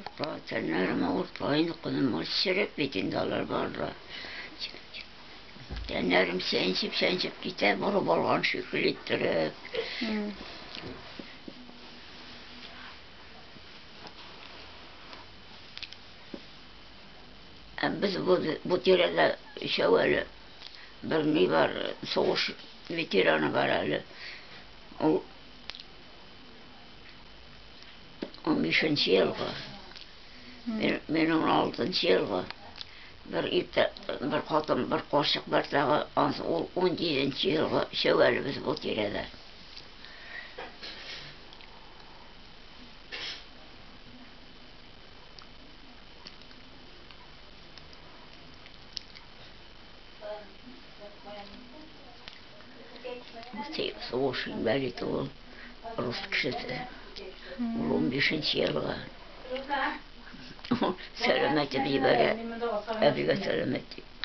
Авырта, тәннәрем авырта, инде кызым, череп бит инде алар бар да. Тәннәрем чәнчеп-чәнчеп китә, борып алган шикелле иттереп. Ә без бу тирәдә өчәү әле. Бер ни бар, сугыш ветераны бар әле. Ул 15 елгы. Мин 16 елгы. Бер иртә, бер хатын, бер карчык бар тагы, ансы ул 17 елгы, өчәү әле без бу тирәдә. Сугыш инвалиды ул, рус кешесе. Ул 15 елгы. Сәламәт дип җибәрә. Әбигә сәламәт дип.